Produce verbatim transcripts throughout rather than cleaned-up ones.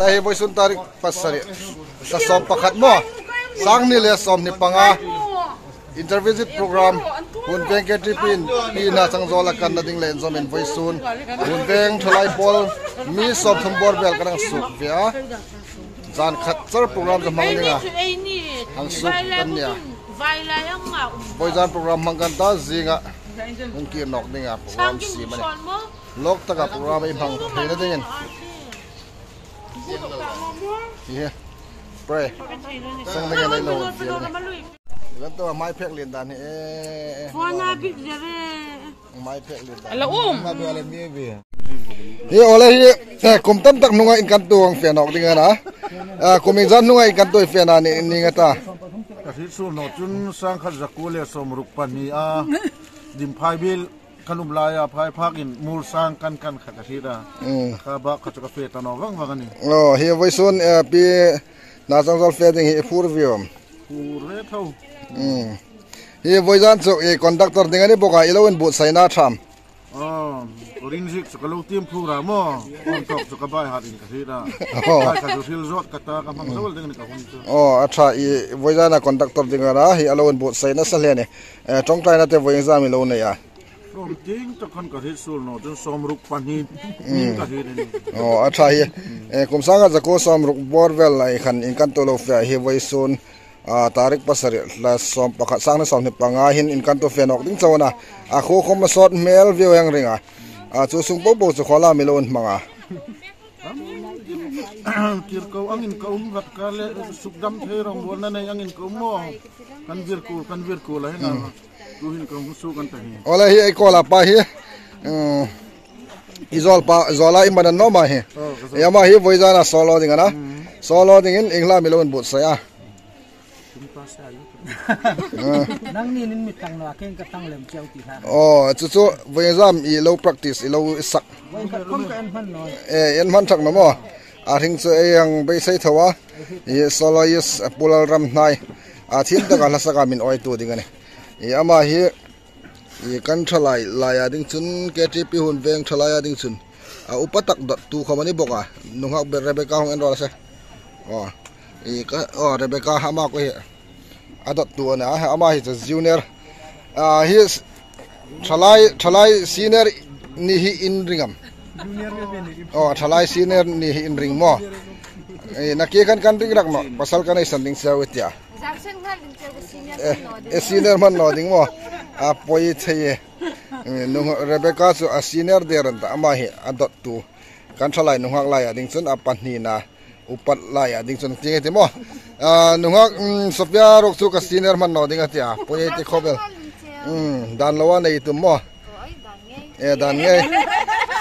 Hei vawisun tarik pasari, sawm pakhat maw, sang hni le sawmhni panga, intervisit program, Hun Veng K T P in Pi Hnachangzawl a kanna ding le inzawmin vawisun Hun Veng thalai pawl mi sawmthum bawr vel kan hang suk ve a. Zan khat char program chu hmang dinga hang suk kan nia. Vawi zan program hmang kan ta, zinga hung kir nawk dinga program siem a nih. Lawk taka program ei hmang theina dingin. Hi, pray. Sang dingin ei lo fiel a nih. Kan to mai phek lien dan hi e. Phone a bik zere. Mai phek lien dan. Ala um. Hi ole hi, eh, kum tam tak hnunga inkantu hang fe nawk ding a na. Ah, kum iengzat hnunga inkantu fe na ni, ni nga ta. Ka hriet suol naw chun sang khat za kuo le sawmruk pahni a. Dimphai biel kan um laia phai phakin mul sang kan kan kha ka hriet a. Mm. Kha bak kha chu ka fe ta naw vang vang a nih. Oh, hi vawisun, eh, Pi Hnachangzawl fe ding hi phur viau. Phur ve tho. Mm. Hi vawizan chu, eh, conductor ding a ni bawk a, i lo inbuotsaina ṭha am? Oh, rinzik chu ka lo tiem phur a maw. Hon thawk chu ka bai hat in ka hriet a. Oh. Bai kha chu hril zawt ka ta, ka hmang zo ding a ni ka hun chu. Oh, a ṭha, i vawizana conductor ding a na, hi a lo inbuotsaina sa hle a nih. Eh, ṭawngṭaina te vawi iengzam i lo nei a? Sawm tieng tak khan ka hriet suol naw chun sawmruk pahni ni ka hriet a nih. Oh, a ṭha hi. Eh, kum sanga za kuo sawmruk bawr vel lai khan inkantu lo fe hi vawisun, ah, tarik pasari, hla sawm pakhat, sang hni sawmhni panga hin inkantu fe nawk ding chau a na. A khuo khawm a sawt hmel viau hang ring a. Ah, chu sung po po chu khaw la mi lo hmang a. Tirko angin ka um, vat ka le sukdam thei rawngbawlna nei angin ka um maw. Kan virkul, kan virkul a hin a. Hmm. Tuhin ka hung suk an ta hi. Ole hi ei kawl a pa hi. Hmm. I zawl pa, zawl a i man an naw ma hi. Oh, ka zawl. Ei ama hi vawizana solo ding a na. Hmm. Solo dingin ieng hla mi lo inbuotsai a? Tum pa sa lu. Ah. Nangni in mi tang naw a, keng ka tang lem cheu ti hla. Oh, chu chu vawisun i lo practice, i lo sak. Vawi khat khom ka en hman naw. Eh, en hman thak naw maw. A hring chu ei hang beisei tho a. I soloist, a Pu Lalramhnai. A thiem taka hla saka min awitu ding a nih. I ama hi, i kan thalai laia ding chun, K T P Hun Veng thalaia ding chun a upa tak dawttu khawm a ni bawk a. Nunghak ber Rebecca hung en raw se. Oh. I ka, oh, Rebecca ama ko hi. A dawttu a na, ama hi chu junior. Ah, hi s-, thalai, thalai senior ni hi in ring am? Junior ve ve ni. Oh, thalai senior ni hi in ring maw. Eh, nakie kan kan ring rak naw, pasal kan ei san ding cheu i tia. Zam sen ngal ding cheu senior. Eh, hman naw ding. Eh, senior hman naw ding maw. A poi thei e. Eh, nung Rebecca chu a senior der an ta, ama hi a dawttu. Kan thalai nunghak laia ding chun a pahnina upa laia ding chun ti nge ti maw. Ah, nunghak, mm, Sophia ruok chu ka senior hman naw ding a tia. Poi ei ti khawp el. Mm, dan lo a nei tum maw. Eh, dan ngei.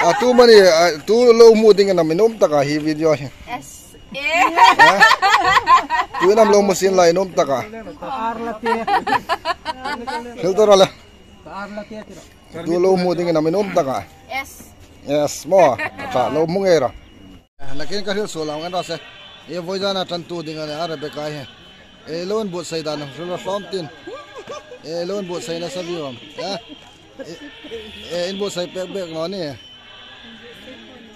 Ah, tu mani, ah, tu lo hmu dingin am in um taka hi video hi. Yes. Eh? Tuin am lo hmu sien la in um taka. Ar la te. Filter ala. Ar la te tiro. Tu lo hmu dingin am in um taka. Yes. Yes, maw. Ka lo hmu ngei rawh. Nakin ka hril suol ang en raw se. E, vawizana ṭantu ding a ni a, Rebecca hi. E, lo inbuotsai dan hril hlawm tin. E, lo inbuotsaina sa viu am. E? E, e, inbuotsai pek pek naw ni.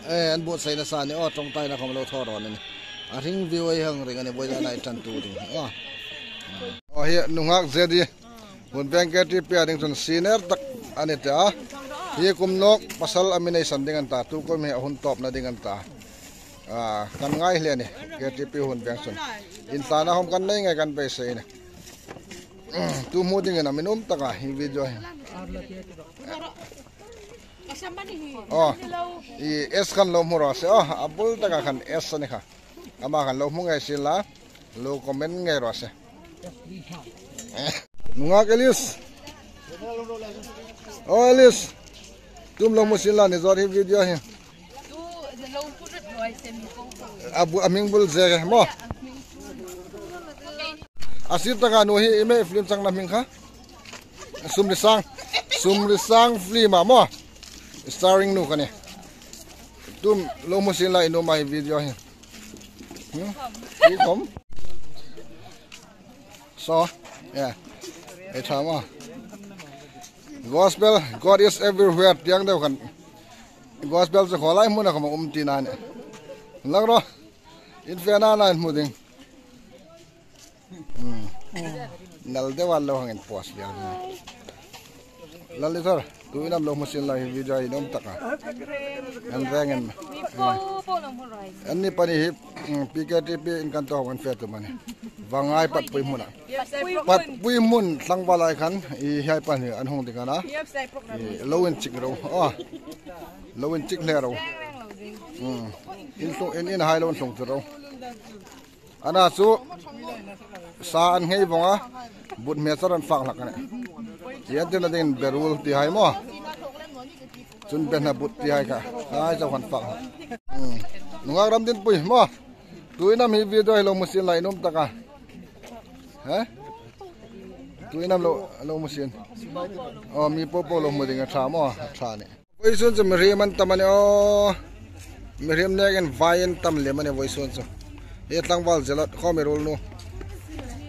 E, inbuotsaina sa ni, aw, ṭawngṭaina khawm lo thaw rawn a ni. A hring viu ei hang ring a ni, vawizana i ṭantu ding. Aw. Aw, hi nunghak Zedi. Hun Veng K T P a ding chun senior tak a ni ta. Hi kum nawk pasal a mi nei san ding an ta, tu kum hi a hun tawpna ding an ta. Ah, kan ngai hle ni, K T P Hun Veng chun. Inhlanna khawm kan nei ngei kan beisei ni. Tu hmu dingin am in um taka hi video hi. Oh, i S khan lo hmu raw se, oh, a bul taka khan S a ni kha. Ama khan lo hmu ngei sien la, lo comment ngei raw se. Nunghak Alice. Oh, Alice. Tum lo hmu sien la ni zawt hi video hi. A bu-, a hming bul zek e maw. A sir taka nu hi i mei film changna hming kha. Sumrisang. Sumrisang film a maw. Starring nu kha ni. Tum lo hmu sien la i nu ma hi video hi. Hmm? Hi khawm. So, yeah. Ei ṭha maw. Gospel, God is everywhere. Tiang deu khan. Gospel chu khaw lai hmuna khawm a um tina ni. Lang ro. In fe nana in hmu ding. Hmm. Nal deu an lo hang inpost liau. Lal le thar, tuin am lo hmu sien lai hi video hi nuom tak a. An reng em. Mi po po lo hmu rai. Anni pahni hi, mm, P K T P in kan thaw hang an fe tum a nih. Vangai Patpui hmuna. Patpui hmun. Patpui hmun tlangval lai khan, i hiai pahni an hung ding a na. Hiap sai program. I lo inchik ro. Oh. Lo inchik hle ro. Reng reng lo ding. Hmm. In tlung, in, in hai lo intlung chu ro. Ana chu sa an nghei vong a, but hmel char an fak hlak a nih. Ti an tina dingin berul ti hai maw. Chun behna but ti hai kha. Hai chau khan fak hlak. Hmm. Nungak Ramdinpui maw. Tuin am hi video hi lo hmu sien lai nuom tak a. Ha? Tuin am lo, lo hmu sien. Oh, mi po po lo hmu ding a ṭha maw, a ṭha a nih. Voisun chu mihriem an tam a nih aw. Mihriem nekin vai an tam lem a nih voisun chu. Hi tlangval Zelot, khaw mi ruol nu.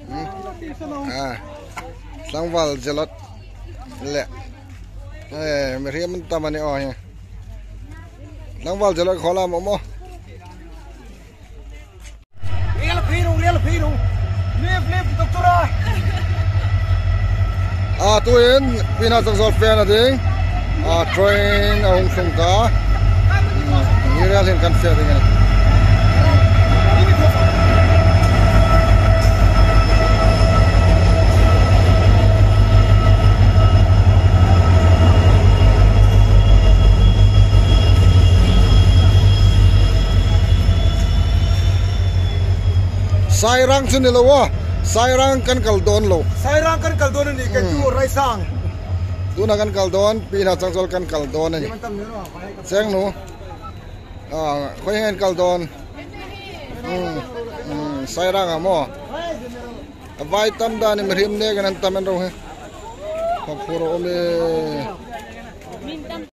Hmm? Ah. Tlangval Zelot le. Eh, mihriem an tam a nih aw hi. Tlangval Zelot khaw lam a maw. Real phi ro, real phi ro. Live, live, Doctor. A, tuin, Pi Hnachangzawl fena ding. A, train a hung tlung ta. Hi real hin kan fe ding a nih. Sairang chu ni lo aw. Sairang kan kal dawn lo. Sairang kan kal dawn a nih, kan tu Raisang. Tuna kan kal dawn, Pi Hnachangzawl kan kal dawn a nih. Cheng nu. Ah, khawi nge kan kal dawn. Hmm, hmm, Sairang a maw. A vai tam dan mihriem nekin an tam an ro hi. Khaw phur a um e.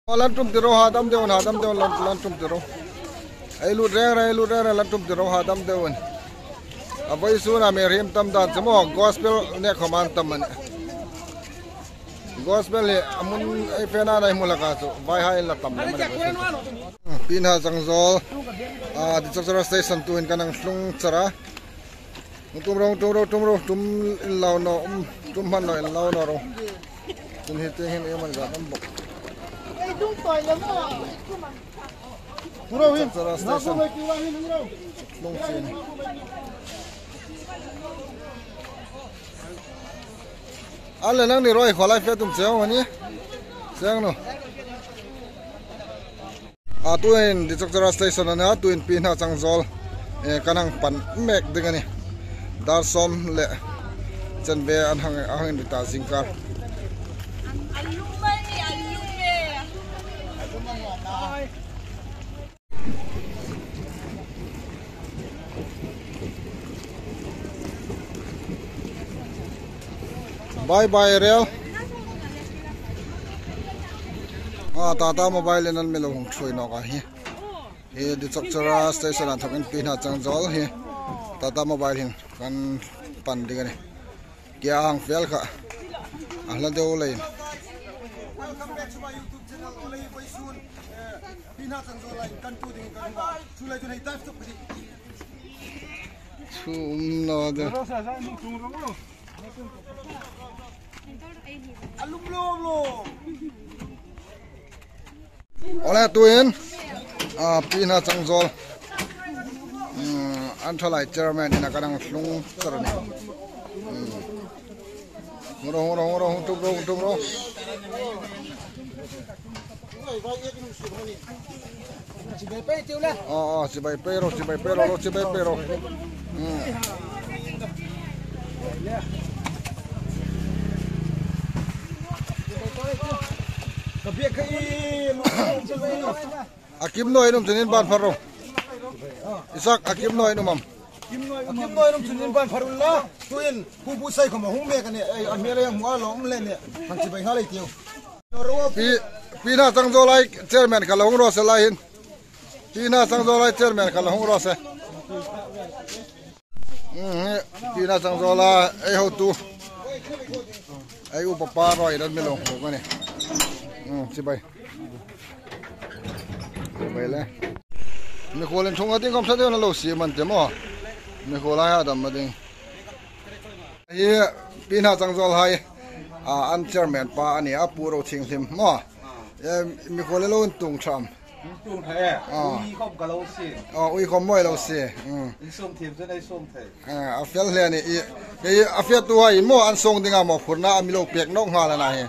Aw, lan tum ti ro, hadam deu, hadam deu, lan, lan tum ti ro. Ei lut reng reng, ei lut reng reng, lan tum ti ro, hadam deu. A voisun a mihriem tam dan chu maw, gospel nek khawm an tam a nih. Gospel hi a hmun ei fena nei hmu hlak a chu, vaihai la tam lem a nih. Pi Hnachangzawl, a, Dichokchara station tuin kan hang tlung char a. Tum ro, tum ro, tum ro, tum inlau naw, um, tum hman naw inlau naw ro. Chun hi tieng hin ei man zat am bawk. Tum ro hin. Dichokchara station. Tlung chin. A le nangni ruoi khaw lai fe tum cheu a nih. Cheng nu. A, tuin Dichokchara station a nih a, tuin Pi Hnachangzawl, eh, kan hang pan mek ding a nih. Dar sawm le chanve an hang, a hang inri ta zingkar. Bye bye, Real. A, Tata Mobile-in an mi lo hung ṭhuoi nawk a hi. Hi Dichokchara station-a inthokin Pi Hnachangzawl hi Tata Mobile hin kan pan ding a nih. Kia hang fel kha. A hla deu leiin. Welcome back to my YouTube channel. Ulei voisun, eh, Pi Hnachangzawl-a kan tu ding kan hung. Chu lai chu nei dive tuk di. Chu um naw de. A lum lum lum. Ole tuin, a, Pi Hnachangzawl, mm, an thalai chairman ina kan hang tlung char a nih. Mm. Hung ro, hung ro, hung ro, hung tum ro, hung tum ro. Aw, aw, chibai pei ro, chibai pei ro, chibai pei ro. Hmm. A kim naw in um chun in ban phar ro. Isak, a kim naw in um am. A kim naw in um chun in ban phar unla. Tuin, pu pu sai khawm a hung mek a nih, ei, a hmel ei hmu a lo um le nih. Hang chibai nghal ei tiu. Pi, Pi Hnachangzawl-a chairman kha la hung raw se lai hin. Pi Hnachangzawl-a chairman kha la hung raw se. Mm, Pi Hnachangzawl-a ei hotu. Ei upa pa ruoi dan mi lo hmu ka nih. Mm, chibai. Chibai le. Mikhuolin thung a ding khawm ṭha deu na lo si man te maw. Mikhuol hai a dam a ding. Hi Pi Hnachangzawl hai, a, an chairman pa a ni a, Pu Rothinglim maw. E, mikhuol lo intung ṭha am? Intung ṭha e. A. Ui khawm ka lo si. A, ui khawm maw lo si. Mm. Insum thiem chu ei sum thei. A, a fel hle a ni. I, i, a fiatu hai maw an song dinga mawphurna a mi lo pek nawk nghal a na hi.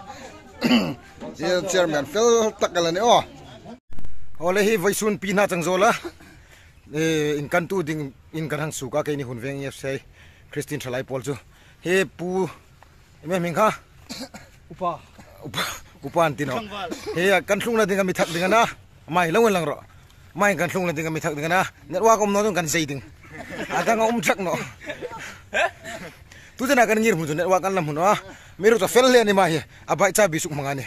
I chairman fel tak a la ni aw. Aw le, hi vawisun Pi Hnachangzawl a, e, inkantu dingin kan hang suok a, keini Hun Veng E F C I Christian Ṭhalai Pawl chu. Hi Pu, em em hming kha? Upa. Upa, Upa an ti naw. Tlangval. Hi kan tlungna dinga mi thak ding a na. Ama hi lo en lang ro. Ama hi kan tlungna dinga mi thak ding a na. Network um naw chun kan zei ding. A dang a um thlak naw. Tu chena kan ngir hmun chu network an la hmu naw a. Mi ru chu fel hle a ni ama hi. A bai cha bi suk hmang a ni.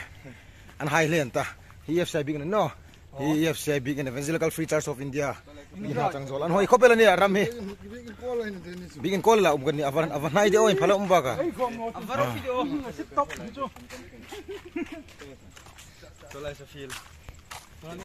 An hai hle an ta. Hi E F C I biekin a ni naw. Hi E F C I biekin, Evangelical Free Church of India. Pi Hnachangzawl. An hoi khawp el a ni a ram hi. Biekin kawl la um kan ni. A va, a va hnai de aw, in phala um bak a.